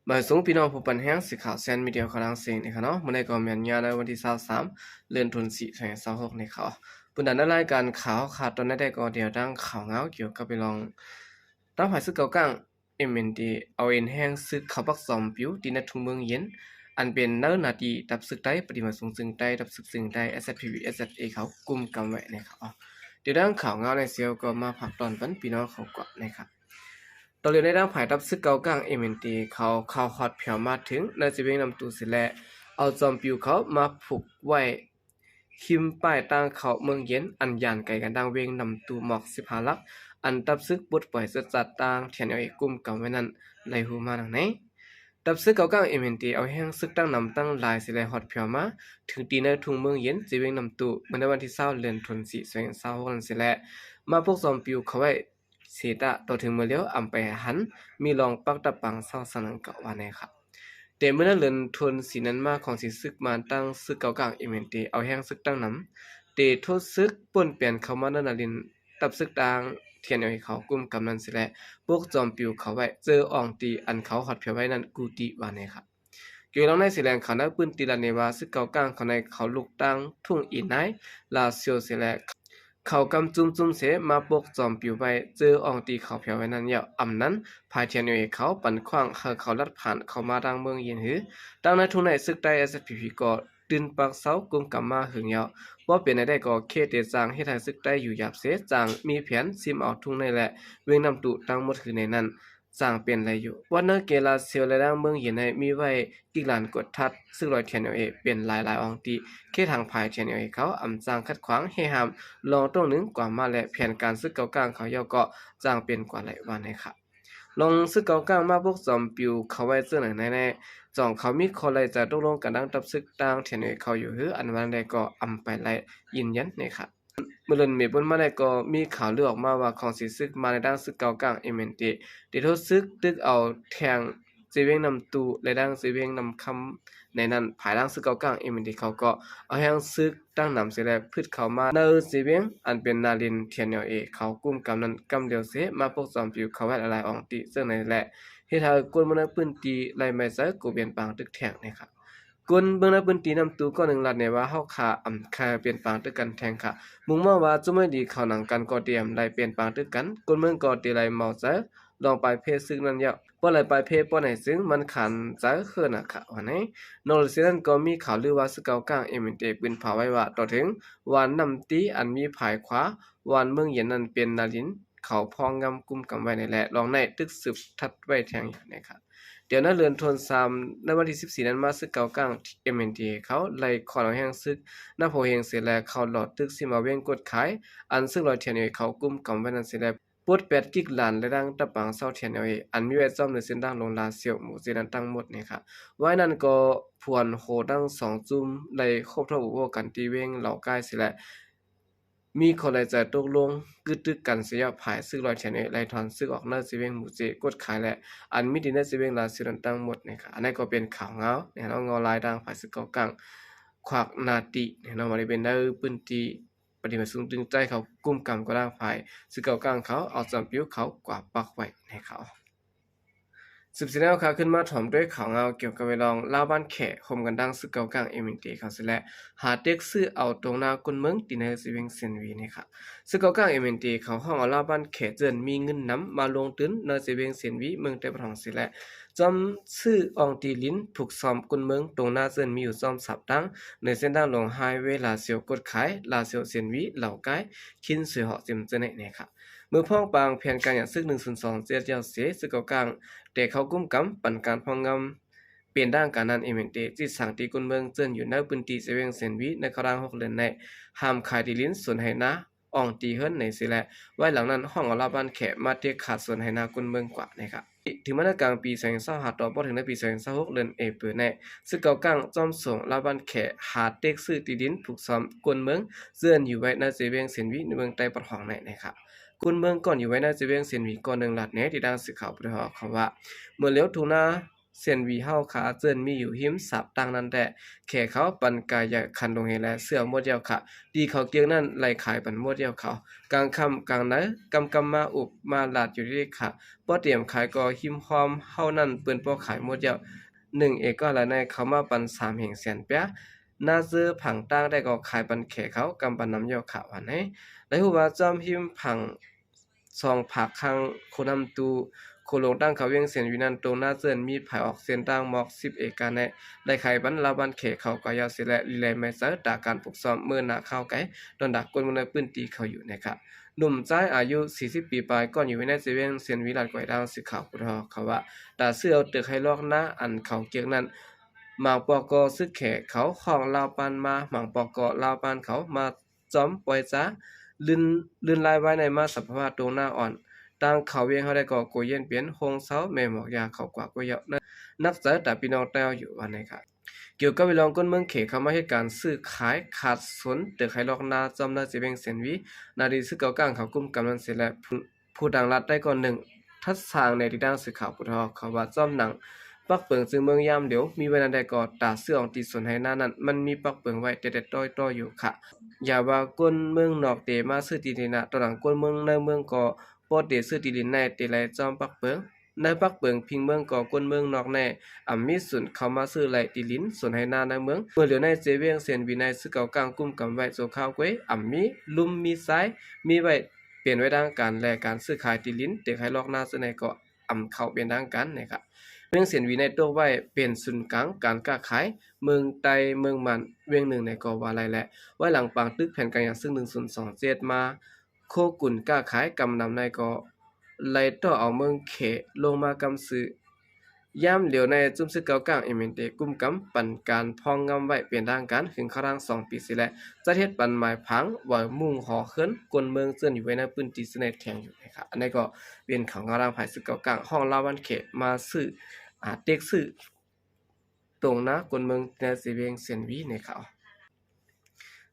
ມາສູງພີ່ນ້ອງຜູ້ປັນແຮງ ສື່ຂ່າວແຊນມີເດຍຂອງລາວເອງເນາະ. ມື້ນີ້ກໍແມ່ນຍາມໃນວັນທີຊາວສາມ ເດືອນ ທັນວາ ສອງພັນຊາວຫົກນີ້ເນາະ. ບນດານລາຍການຂ່າວຂາດຕອນໃດກໍດຽວ ທາງຂ່າວງາວກ່ຽວກັບເລື່ອງ ທາງຝ່າຍຊາຍຊາດກາງ ເອັມເອັນທີ ເອົາເອັນແຮງຊາດເຂົ້າປັກຈອມປິວທີ່ໃນທົ່ງເມືອງເຢັນ ອັນເປັນໃນໜ້າທີ່ທັບຊາດໄທ ປະຕິບັດສູງເຊີງໃຕ້ ທັບຊາດເຊີງໃຕ້ ເອັສເອັສພີພີ ເອັສເອັສເອ ເຂົາກຸມກຳໄວ້ເນາະ. ດຽວທາງຂ່າວງາວໃນເຊວກໍມາຝາກຕອນປັນພີ່ນ້ອງເຂົາກ່ອນເນາະ. ຕໍ່ເນື່ອງໃນທາງຝ່າຍທັບຊາດເຂົ້າກາງ ເອັມເອັນທີ ເຂົາ ເຂົ້າຮອດແຜວມາເຖິງໃນເວງນ້ຳຕູເສຍແລ້ວ ເອົາຈອມປິວເຂົາມາຜູກໄວ້ ຮິມປ້າຍທາງເຂົ້າເມືອງເຢັນ ອັນຍ່າງໄກກັນທາງເວງນ້ຳຕູໝອກສິບຫ້າຫຼັກ ອັນທັບຊາດປົດປ່ອຍຊາດທາງ ທີເອັນເອ ກຸມກຳໄວ້ນັ້ນ ໄດ້ຮູ້ມາດັ່ງນີ້. ທັບຊາດເຂົ້າກາງ ເອັມເອັນທີ ເອົາແຮງຊາດຕັ້ງນຳຕັ້ງຫຼາຍເສຍແລ້ວຮອດແຜວມາເຖິງທີ່ໃນທົ່ງເມືອງເຢັນ ເຂດເວງນ້ຳຕູ ເມື່ອໃນວັນທີຊາວ ເດືອນ ທັນວາ ສອງພັນຊາວຫົກນັ້ນເສຍແລ້ວ ມາປົກຈອມປິວເຂົາໄວ້ ເສຍແຕ່ຕໍ່ເຖິງມື້ລຽວອຳໄປຫັນມີລອງປັກດັບປາງເຊົາສັນນັ້ນກໍວ່າແນ່ຄັບ. ແຕ່ເມື່ອເດືອນ ທັນວາ ນັ້ນມາ ຂອງສີຊາດມານ ຕັ້ງຊາດເຂົ້າກາງ ເອັມເອັນທີ ເອົາແຮງຊາດຕັ້ງນຳ ເຕໂທດຊາດປົນປ່ຽນເຂົ້າມາໃນໜ້າດິນ ທັບຊາດທາງ ທີເອັນເອ ເຂົາກຸມກຳນັ້ນເສຍແລ້ວ ປົກຈອມປິວເຂົາໄວ້ ເຈີອ່ອງຕີອັນເຂົາຮອດແຜວໄວ້ນັ້ນກູຕິວ່າແນ່ຄັບ. ກ່ຽວກັບເລື່ອງໃນ ແຫຼ່ງຂ່າວໃນພື້ນທີ່ລາດແນ່ວ່າ ຊາດເຂົ້າກາງເຂົາໃນເຂົາລຸກຕັ້ງທົ່ງອີນາຍ ລາຊຽວເສຍແລ້ວ ເຂົາກຳຈຸ້ມໆເສ ມາປົກຈອມປິວໄວ້ ເຈີອ່ອງຕີເຂົາແຜວໄວ້ນັ້ນແລ້ວ ອຳນັ້ນ ຝ່າຍ ທີເອັນເອ ເຂົາປັນຂວ້າງໃຫ້ເຂົາລັດຜ່ານເຂົ້າມາທາງເມືອງເຢັນ ຫຼື ທາງໃນທົ່ງໃນ ຊາດໄທ ເອັສເອັສພີພີ ກໍຕື່ນປັກເຊົາກຸມກຳມາເຖິງແລ້ວ ບໍ່ເປັນແນວໃດກໍເຄເຕຈ້າງເຮັດໃຫ້ຊາດໄທຢູ່ຫຍາບເສ ຈ້າງມີແຜນຊິມເອົາທົ່ງໃນ ແລະ ເວງນ້ຳຕູທັງໝົດ ຄືໃນນັ້ນ ສ້າງເປັນໄດ້ຢູ່. ວັດເນີເກລາເຊວ ແລະ ທາງເມືອງເຢັນໃນມີໄວ້ກິກລານກວດທັດ ຊາດລອຍ ທີເອັນເອ ເປັນຫຼາຍໆອ່ອງຕີ ເຂດທາງຝ່າຍ ທີເອັນເອ ເຂົາອຳຈ້າງຂັດຂວາງ ເຮຫ້າມລອງຕົງໜຶ່ງກວ່າມາ ແລະ ແຜນການຊາດເຂົ້າກາງເຂົາເຈົ້າກໍຈ້າງເປັນກວ່າໄຫຼວ່າແນ່ຄັບ. ລອງຊາດເຂົ້າກາງມາປົກຈອມປິວເຂົາໄວ້ເຊິ່ງໃນໃນ ຈ່ອງເຂົາມີຂໍ້ໄຫຼໃຈຕົກລົງກັນດັ່ງທັບຊາດທາງ ທີເອັນເອ ເຂົາຢູ່ ຫຼື ອັນວ່າໃດກໍອຳໄປໄລ່ຢືນຢັນແນ່ຄັບ. ເມື່ອເດືອນເມ ປົນມາໄດ້ກໍມີຂ່າວລືອອກມາວ່າ ຂອງສີຊາດມາໃນທາງຊາດເຂົ້າກາງ ເອັມເອັນທີ ໄດ້ໂທດຊາດຕຶກເອົາແທ່ງເຈເວງນ້ຳຕູ ແລະ ທາງເຈເວງນ້ຳຄຳ ໃນນັ້ນ ພາຍຫຼັງຊາດເຂົ້າກາງ ເອັມເອັນທີ ເຂົາກໍເອົາແຮງຊາດຕັ້ງນຳເສຍແລ້ວ ພືດເຂົ້າມາໃນເຈເວງ ອັນເປັນໜ້າດິນ ທີເອັນເອ ເຂົາກຸມກຳນັ້ນກຳດຽວເສ ມາປົກຈອມປິວເຂົາໄວ້ຫຼາຍໆອ່ອງຕີ ເຊິ່ງໃນແລະ ເຮັດໃຫ້ຄົນເມືອງໃນພື້ນທີ່ໄລ່ໄມ້ໃສ່ ກໍປ່ຽນປາງຕຶກແທ່ງແນ່ຄັບ. ຄົນເມືອງໃນພື້ນທີ່ນ້ຳຕູກ້ອນໜຶ່ງລາດແນ່ວ່າ ເຮົາຂ້າອຳຄາປ່ຽນປາງຕຶກກັນແທ່ງຄ່ະ ມຸງມອງວ່າຈຸມໄມ້ດີເຂົ້າໜັງກັນກໍຕຽມໄດ້ປ່ຽນປາງຕຶກກັນ ຄົນເມືອງກໍຕຽມໄດ້ເມົາໃຈລອງປາຍເພຊຶກນັ້ນແລ້ວ ບໍ່ໄດ້ປາຍເພປ້ອນໃຫ້ຊຶກ ມັນຂັນໃຈເຮີນນະຄະ ວ່າແນ່. ນອກເໜືອຈາກນັ້ນກໍມີຂ່າວລືວ່າຊາດເຂົ້າກາງ ເອັມເອັນທີ ປືນເຜົາໄວ້ວ່າ ຕໍ່ເຖິງວັນນ້ຳຕີ ອັນມີພາຍຂວາວັນເມືອງເຢັນນັ້ນ ເປັນໜ້າດິນ ເຂົາພອງງຳກຸມກຳໄວ້ໃນແລະ ລອງໃນຕຶກສືບທັດໄວ້ແທ່ງຢູ່ໃນຄັບ. ດຽວໃນເດືອນທັນສາມ ໃນວັນທີສິບສີ່ນັ້ນມາ ຊຶກເກົ່າກ້າງ ເອັມເອັນທີ ເຂົາໄລ່ຄ້ອນເອົາແຮງຊຶກ ນຳໂພເຮງເສແລ ເຂົ້າຫຼອດຕຶກຊິມາເວງກົດຂາຍ ອັນຊຶກລອຍ ທີເອັນເອ ເຂົາກຸມກຳໄວ້ນັ້ນເສແລ ປົດແປດກິກລານ ແລະ ດັ່ງຕະປາງເຊົາ ທີເອັນເອ ອັນມີໄວ້ຈອມໃນເສັ້ນທາງຫຼວງລາຊຽວ ໝູ່ເຈນັ້ນທັງໝົດນີ້ຄະ. ໄວ້ນັ້ນກໍພວນໂຫທັງສອງຈຸ້ມໄດ້ຄົບທອບໂອ້ກັນທີ່ເວງເຫຼົ່າກາຍເສແລ ມີຂໍ້ໄດ້ໃຈຕົກລົງກຶດຕຶກກັນເສຍ ພາຍຊຶກລອຍ ທີເອັນເອ ໄລ່ຖອນຊຶກອອກໃນເຈເວງໝູ່ເຈ ກົດຂາຍ ແລະ ອັນມີດິນໃນເຈເວງລາຊຽວນັ້ນທັງໝົດນີ້ຄະ. ອັນນັ້ນກໍເປັນຂ່າວງາວແນ່ນອນ ງາວລາຍທາງຝ່າຍຊຶກເກົ່າກ້າງ ຂວາກນາຕິແນ່ນອນ ວ່າໄດ້ເປັນໃນພື້ນທີ່ປະຕິບັດສູງຕຶງໃຈເຂົາກຸມກຳກໍດ້າງຝ່າຍຊຶກເກົ່າກ້າງເຂົາເອົາຈອມປິວເຂົາກວາດປັກໄວ້ໃຫ້ເຂົາ. ສືບເສຍແນວຂ່າວຂຶ້ນມາ ພ້ອມດ້ວຍຂ່າວງາວກ່ຽວກັບເລື່ອງລາວບ້ານແຂກ ໂຮມກັນດັ່ງຊຶກເກົ່າກ້າງ ເອັມເອັນທີ ເຂົາເສແລ ຫາເຕັກຊື້ເອົາຕົງນາຄົນເມືອງ ທີ່ໃນເຈເວງເຊນວີນີ້ຄະ. ຊຶກເກົ່າກ້າງ ເອັມເອັນທີ ເຂົາຮ້ອງເອົາລາວບ້ານແຂກ ເຈີນມີເງິນນຳມາລົງທຶນໃນເຈເວງເຊນວີ ເມືອງໄຕ້ປະຖອງເສແລ ຈອມຊື້ອ່ອງຕີດິນຜູກຊອມຄົນເມືອງຕົງນາ ເຈີນມີຢູ່ຈອມສາມຕັ້ງ ໃນເສັ້ນທາງຫຼວງໄຮເວລາຊຽວ ກົດຂາຍ ລາຊຽວ ເຊນວີ ເຫຼົ່າກາຍ ຄິນ ສວຍເຫາະ ຈິມ ເຈີໃນແນ່ຄະ. ເມື່ອພ້ອມປາງແຜນການຫຍັງຊຶກ ໜຶ່ງສູນສອງເຈັດ ແລ້ວເສ ຊຶກເກົ່າກ້າງ ແຕ່ເຂົາກຸມກຳປັນການພອງງຳເປັນທາງການນັ້ນ ເອັມເອັນທີ ຈິດສັ່ງຕີຄົນເມືອງເຈີນຢູ່ໃນພື້ນທີ່ເຈເວງເຊນວີ ໃນຄະລາງຫົກເດືອນໃນ ຫ້າມຂາຍທີ່ດິນສວນໄຮ່ນາ ອ່ອງຕີເຮືອນໃນເສແລ ໄວ້ຫຼັງນັ້ນ ຮ້ອງເອົາລາວບ້ານແຂກມາເຕັກຂາດສວນໄຮ່ນາຄົນເມືອງກວ່ານີ້ຄະ. ເຖິງມາໃນກາງປີສອງພັນຊາວຫ້າ ຕໍ່ມາເຖິງໃນປີສອງພັນຊາວຫົກ ເດືອນເອເປີໃນ ຊຶກເກົ່າກ້າງຈອມສົ່ງລາວບ້ານແຂກ ຫາເຕັກຊື້ທີ່ດິນຜູກຊອມຄົນເມືອງ ເຈີນຢູ່ໄວ້ໃນເຈເວງເຊນວີ ໃນເມືອງໄຕ້ປະຖອງໃນນີ້ຄະ. ຄົນເມືອງກ່ອນຢູ່ໄວ້ໃນເຈເວງເຊນວີ ກ່ອນໜຶ່ງລາດແນ່ ທີ່ທາງສື່ຂ່າວບໍ່ໄດ້ຮອດຄຳວ່າ ເມື່ອຫຼຽວທົ່ງນາ ເຊນຫວີເຮົາຂາເຈີນມີຢູ່ຮິມສາບຕ່າງນັ້ນແດ່. ແຂເຂົາປັນກາໃຫຍ່ຂັນດົງເຮແລເຊື່ອໝົດແລ້ວຂະ ດີເຂົາກຽງນັ້ນໄລ່ຂາຍປັນໝົດແລ້ວເຂົາ. ກາງຄ່ຳກາງໃນກຳກຳມາອຸບມາລາດຢູ່ເດຂະ ບໍ່ຕຽມຂາຍກໍຮິມຮອມເຮົານັ້ນເປີ້ນບໍ່ຂາຍໝົດແລ້ວ. ໜຶ່ງເອກາລະໃນເຂົາມາປັນສາມແຫ່ງແສນແປ. ນາເຈີຜັງຕ່າງແດ່ກໍຂາຍປັນແຂເຂົາກຳປານນຳແລ້ວຂະ ວ່າໃນ. ໄດ້ຮູ້ວ່າຈອມຮິມຜັງ ສອງຜາກຂ້າງໂຄນ້ຳຕູ້ ໂຄລົງຕັ້ງເຂົ້າວຽງເຊນຫວີນັ້ນ ຕົງໜ້າເຈີນມີຜາຍອອກເສັ້ນທາງໝອກສິບເອກາແນ່ ໄດ້ຂາຍປັນລາວບ້ານແຂເຂົາກວ່າຍາວເສຍແລະ ລີແລໄມເຊີຕາການຝຶກຊ້ອມເມີໜ້າຂ່າວໄກ ດອນດາກກົນເມືອງໃນພື້ນທີ່ເຂົາຢູ່ແນ່ຂະ. ໜຸ່ມຊາຍອາຍຸສີ່ສິບປີປາຍ ກ່ອນຢູ່ໃນເຊວຽງເຊນຫວີ ລາດກວາຍດາວສື່ຂ່າວຜູ້ທອກເຂົາວ່າ ຕາເຊື່ອເອົາຕຶກໄຮລອກນາອັນເຂົາກຽງນັ້ນ ມາງປອກກໍຊຶກແຂເຂົາຫ້ອງລາວປານມາ ມາງປອກກໍລາວປານເຂົາມາ ຈອມປ່ອຍຈາ ລື່ນ ລື່ນລາຍວາຍໃນມາສະພາວະຕົງໜ້າອ່ອນ ຕ່າງເຂົາວຽງເຮົາໄດ້ກໍໂກເຢັນເປັນໂຮງເຊົາແມ່ໝອກຢາເຂົາກວ່າກໍເຍາະ ໜັກໃຈຕາພີ່ນ້ອງແຕ້ວຢູ່ວ່າໃນຂະ. ກ່ຽວກັບເລື່ອງຄົນເມືອງເຂເຂົ້າມາເຮັດການຊື້ຂາຍຂາດສົນ ເຕີກໄຮລອກນາຈອມນາເຈເວັງເຊນຫວີ ນາດີຊຶກເກົາກ້າງເຂົາກຸມກຳນັ້ນເສຍແລ້ວ ຜູ້ ຜູ້ຕ່າງລັດໄດ້ກໍໜຶ່ງ ທັດສາງແນວທີ່ດັ່ງສື່ຂ່າວຜູ້ທອກເຂົາວ່າ ຈອມໜັງປັກເປິງຈຶ່ງເມືອງຍາມຫຼຽວ ມີໄວ້ນັ້ນໄດ້ກໍຕາເຊື່ອອອງທີ່ສວນໄຮ່ນານັ້ນ ມັນມີປັກເປິງໄວ້ແຕ່ໆຕ້ອຍໆຢູ່ຂະ. ຢ່າວ່າຄົນເມືອງນອກເຕມາຊື້ທີ່ດິນນະ ຕອນຫຼັງຄົນເມືອງໃນເມືອງກໍບໍ່ເຕຊື້ທີ່ດິນໃນ ເຕໄລ່ຈອມປັກເປິງ ໃນປັກເປິງພິງເມືອງກໍຄົນເມືອງນອກແນ່ ອຳມີສູນເຂົ້າມາຊື້ໄລ່ທີ່ດິນສວນໄຮ່ນາໃນເມືອງ. ເມື່ອຫຼຽວໃນເຈວຽງເຊນຫວີໃນຊຶກເກົາກ້າງກຸມກຳໄວ້ຊົ່ວຄາວກ້ວຍ ອຳມີລຸ່ມມີຊາຍ ມີໄວ້ ເປັນໄວ້ທາງການ ແລະ ການຊື້ຂາຍທີ່ດິນ ເຕັກໄຮລອກນາເຊິ່ງໃນກໍອຳເຂົ້າເປັນທາງການນະຄະ. ວຽງເຊນຫວີໃນຕົກໄວ້ເປັນສູນກາງການຄ້າຂາຍເມືອງໃຕ້ເມືອງມານວຽງໜຶ່ງໃນກໍວ່າໄດ້ ແລະ ໄວ້ຫຼັງປາງຕຶກແຜນການຢ່າງຊຶກໜຶ່ງສູນສອງເຈັດມາ ໂຄກຸນຄ້າຂາຍກຳນຳໃນກໍໄລ່ຕໍ່ເອົາເມືອງເຂລົງມາກຳຊື່. ຍາມຫຼຽວໃນຈຸ້ມຊຶກເກົາກ້າງ ເອັມເອັນເອ ກຸມກຳປັນການພອງງຳໄວ້ເປັນທາງການ ເຖິງຄະລາງສອງປີເສຍແລ້ວ ຈັດເຮັດປັນໝາຍຜັງ ເຫວີມຸງຫໍເຮືອນ ກົນເມືອງເຈີນຢູ່ໄວ້ໃນພື້ນທີ່ເສຍໃນແທງຢູ່ນະຄະ. ອັນນີ້ກໍເປັນຂ່າວງາວທາງຝ່າຍຊຶກເກົາກ້າງ ຫ້ອງລາວວັນເຂມາຊື້ ອາ ເຕັກຊື້ຕົງນາກົນເມືອງໃນເຊວຽງເຊນຫວີນະຄະ.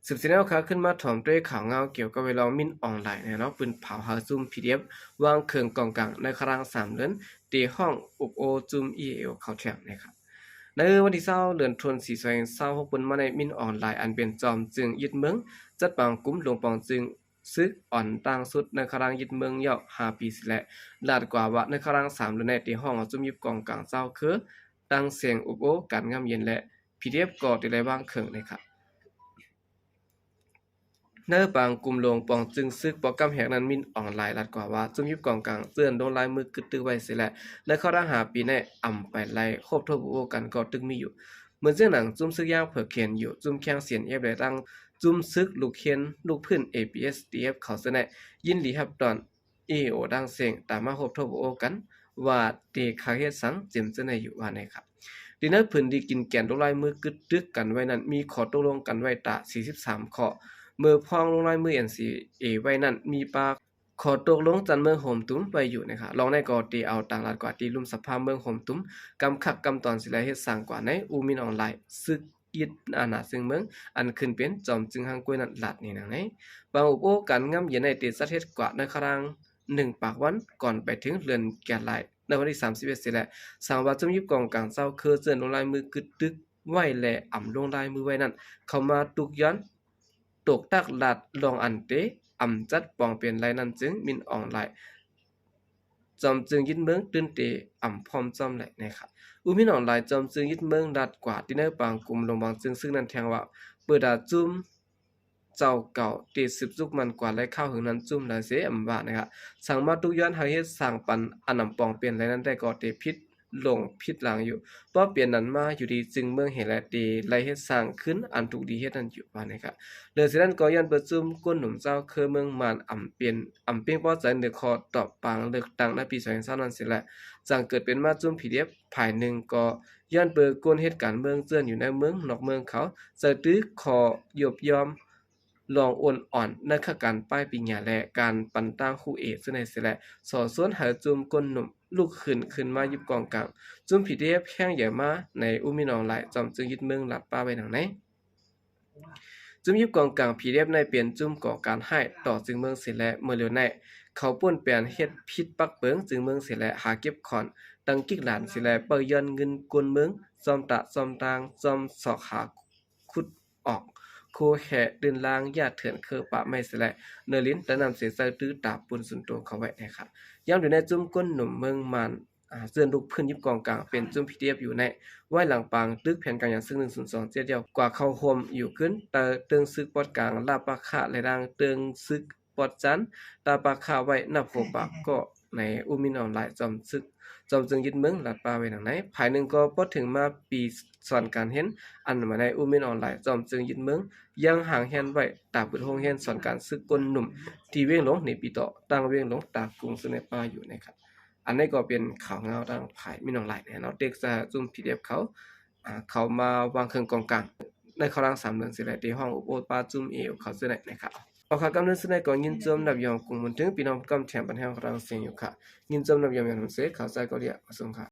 ສືບເສຍແລ້ວຂະ ຂຶ້ນມາຖອມດ້ວຍຂ່າວງາວກ່ຽວກັບເລື່ອງມິນອອງລາຍນະເນາະ ປືນເຜົາຫາຈຸ້ມ ພີດີເອັຟ ວາງເຄື່ອງກອງກາງໃນຄະລາງສາມເດືອນ ເຕຫ້ອງອຸບໂອ້ຈຸ້ມ ອີເອໂອ ເຂົ້າແຖວນະຄະ. ໃນວັນທີຊາວ ເດືອນຕຸລາ ສອງພັນຊາວຫົກ ເປັນມາໃນມິນອອງລາຍ ອັນເປັນຈອມຈຶ່ງຍຶດເມືອງ ຈັດປາງກຸ່ມລົງປອງຈຶ່ງ ຊຶກອ່ອນຕ່າງສຸດໃນຄະລາງຍຶດເມືອງຍອກຫ້າປີເສຍແລ້ວ ລາດກວ່າວ່າໃນຄະລາງສາມເດືອນໃນ ເຕຮ້ອງເອົາຈຸ້ມຍຶດກອງກາງເຈົ້າຄື ຕັງເສງ ອຸບໂອ້ ການງາມເຢັນ ແລະ ພີດີເອັຟ ກໍເຕໄດ້ວາງເຄື່ອງນະຄະ. ໃນປາງກຸ່ມລົງປອງຈຶ່ງຊຶກ ປອກກຳແຫກນັ້ນ ມິນອອງລາຍ ລາດກວ່າວ່າ ຈຸ້ມຍຶດກອງກາງເຈີນລົງລາຍມືກຶດຕຶກໄວ້ເສຍແລ້ວ ໃນຄະລາງຫ້າປີໃນ ອຳໄປໄລ່ໂຄບທົບອຸບໂອ້ກັນກໍຕຶກມີຢູ່. ເໝືອນເຊັ່ນໜັງ ຈຸ້ມຊຶກຢາງເຜືອກເຂນຢູ່ ຈຸ້ມແຂ້ງ ຊີເອັນເອັຟ ແລະ ທັງຈຸ້ມຊຶກລູກເຂນ ລູກພື້ນ ເອ ບີ ເອສ ດີ ເອັຟ ເຂົາເສນະ ຍິນດີຮັບຕ້ອນ ອີ ອີ ໂອ ດັງເສັງ ຕາມມາໂຄບທົບໂອ້ກັນ ວ່າເຕຄາເຮັດສັງ ເຈັມເຈີໃນຢູ່ວ່າໃນຄະ. ທີ່ໃນຜືນທີ່ກິນແກ່ນ ລົງລາຍມືກຶດຕຶກກັນໄວ້ນັ້ນ ມີຂໍ້ຕົກລົງກັນໄວ້ຕາສີ່ສິບສາມຂໍ້ ເມື່ອພ້ອງລົງລາຍມື ເອັນ ຊີ ເອ ໄວ້ນັ້ນ ມີປາ ຂໍ້ຕົກລົງຈັນເມືອງໂຮມຕຸມໄວ້ຢູ່ນະຄະ. ລອງໃນກໍເຕເອົາຕາງລັດກວ່າທີ່ລຸ່ມສະພາເມືອງໂຮມຕຸມ ກຳຄັກກຳຕອນເສຍແລ້ວເຮັດສ້າງກວ່າໃນ ອູມິນອອງລາຍ ຊຶກຍຶດອານາເຊິ່ງເມືອງ ອັນຂຶ້ນເປັນຈອມຈຶ່ງຮັງກວຍນັ້ນ ລາດນີ້ນາງໃນ. ປາງອຸບໂອ້ການງາມເຢັນໃນເຕຈັດເຮັດກວ່າໃນຄະລາງໜຶ່ງປາກວັນ ກ່ອນໄປເຖິງເດືອນກະລາຍ ໃນວັນທີສາມສິບເອັດເສຍແລ້ວ ສັງວ່າຈຸ້ມຍຶດກອງກາງເຈົ້າຄືເຈີນລົງລາຍມືກຶດຕຶກ ໄວ້ ແລະ ອຳລົງລາຍມືໄວ້ນັ້ນ ເຂົ້າມາຕຸກຍ້ອນ ຕົກຕັກລາດລອງອັນເຕ ອຳຈັດປອງເປັນໄລນັ້ນຈຶ່ງ ມິນອອງລາຍ ຈອມຈຶ່ງຍຶດເມືອງຕື່ນເຕ ອຳພ້ອມຈ້ອມໄລນະຄະ. ອູມິນອອງລາຍ ຈອມຈຶ່ງຍຶດເມືອງ ລາດກວ່າ ທີ່ໃນປາງກຸ່ມລົງບາງຈຶ່ງຊຶກນັ້ນແທງວ່າ ເປີດດາຈຸ້ມ ເຈົ້າເກົ່າ ທີ່ສືບຊຸກມັນກວ່າໄລຄາວຫຶງນັ້ນຈຸ້ມລາຍເສອຳວ່ານະຄະ ສັງມາຕຸກຍ້ອນໃຫ້ເຮັດສ້າງປັນອານຳປອງເປັນໄລນັ້ນໄດ້ກໍເຕຜິດຫຼົງຜິດລາງຢູ່ ເພາະເປັນນັ້ນມາຢູ່ດີຈຶ່ງເມືອງເຫແລະ ທີ່ໄລເຮັດສ້າງຄືນອັນທຸກດີເຮັດນັ້ນຢູ່ວ່ານະຄະ. ເຫຼືອເສຍນັ້ນກໍຍ້ອນປະຊຸມກົ້ນໜຸ່ມເຈົ້າເຄີເມືອງມານ ອຳເປັນ ອຳເປັງພໍໃຈເໜືອຂໍ້ຕອບປາງເລືອກຕັ້ງໃນປີສອງພັນຊາວນັ້ນເສຍແລະ ຈັ່ງເກີດເປັນມາຈຸ້ມ ພີດີເອັຟ ຝ່າຍໜຶ່ງກໍ ຍ້ອນເປີກົນເຮັດການເມືອງເຈື່ອນຢູ່ໃນເມືອງນອກເມືອງເຂົາ ຈະຖືຂໍ້ຍົບຍ້ອມລອງໂອນອ່ອນໃນຂະການປ້າຍປີຍາ ແລະ ການປັນຕ່າງຄູເອເຊິ່ງໃນເສຍແລະ ສໍຊວນໃຫ້ຈຸ້ມກົ້ນໜຸ່ມລຸກຂຶ້ນ ຂຶ້ນມາຍຶດກອງກາງ. ຈຸ້ມ ພີດີເອັຟ ແຮງໃຫຍ່ມາໃນອູມິນອງລາຍ ຈອມຈຶ່ງຍຶດເມືອງລາດປ້າໄວ້ດັ່ງໃນ. ຈຸ້ມຍຶດກອງກາງ ພີດີເອັຟ ໃນເປັນຈຸ້ມກໍ່ການຮ້າຍຕໍ່ຈຶ່ງເມືອງເສຍແລະ ເມື່ອເຫຼືອໃນ ເຂົາປຸ້ນແປນເຮັດຜິດປັກເປິງຈຶ່ງເມືອງເສຍແລະ ຫາເກັບຂອນ ຈັ່ງກິກຫຼານເສຍແລະ ເປີ້ຍຍ້ອນເງິນກົນເມືອງ ຊອມຕະຊອມຕາງ ຊອມຊອກຫາຂຸດອອກ ໂຄແຮ່ຕື່ນລາງ ຢາເຖື່ອນເຄີປ່າໄມ້ເສຍແລະ ເນີລິນ ຕານ້ຳເສຍໃສ່ຕື້ຕາປຸນສູນໂຕເຂົ້າໄວ້ນະຄະ. ຍາມດຽວໃນຈຸ້ມກົ້ນໜຸ່ມເມືອງມານ ອ່າ ເຈື່ອນລຸກພື້ນຢິບກອງກາງ ເປັນຈຸ້ມ ພີດີເອັຟ ຢູ່ໃນ ໄວ້ຫຼັງປາງຕຶກແຜນການຢ່າງຊຶກໜຶ່ງສູນສອງເຈັດ ແລ້ວ ກວ່າເຂົ້າຮ່ວມຢູ່ກຶນ ຕາເຕີງຊຶກປອດກາງ ລາປາຄະ ແລະ ນາງເຕີງຊຶກ ປອດຈັນ ຕາປາຄາໄວ້ ນັບຫົວປາກກໍໃນອູມິນອອນລາຍ ຈອມຊຶກ ຈອມເຈີງຍຶດເມືອງ ລັດປ່າແວໜອງໃນ. ຝ່າຍໜຶ່ງກໍພໍເຖິງມາປີສອນການຮຽນ ອັນມາໃນອູມິນອອນລາຍ ຈອມເຈີງຍຶດເມືອງ ຍັງຫາງແຮນໄວ້ ຕາປຶດໂຮງຮຽນສອນການຊຶກກົ້ນໜຸ່ມ ທີ່ວຽງຫຼົງເນປີຕໍ ຕ່າງວຽງຫຼົງຕາກຸງ ເຊິ່ງໃນປ່າຢູ່ໃນຄັນ. ອັນນີ້ກໍເປັນຂ່າວງາວທາງຝ່າຍມິນອອນລາຍນະເນາະ ເຕັກຈາກຈຸ້ມ ພີດີເອັຟ ເຂົາ ອ່າ ເຂົ້າມາວາງເຄື່ອງກອງກາງ ໃນເຂົ້າຫຼັງສາມເດືອນເສຍແລ້ວ ທີ່ຫ້ອງອົບໂອ້ປາຈຸ້ມເອວເຂົາເຊິ່ງໃນນະຄະ. ເອົາ ຄະ ກຳເນີນເຊິ່ງໃນກໍຍິນຊົມນັບຍອມກຸງໝູນເຖິງ ພີ່ນ້ອງກຳແຖມບັນແຮງຂອງເຮົາເສັງຢູ່ຄະ. ຍິນຊົມນັບຍອມຢ່າງນຳເສ ເຂົ້າໃຈກໍເດຍ ມາສົ່ງຄະ.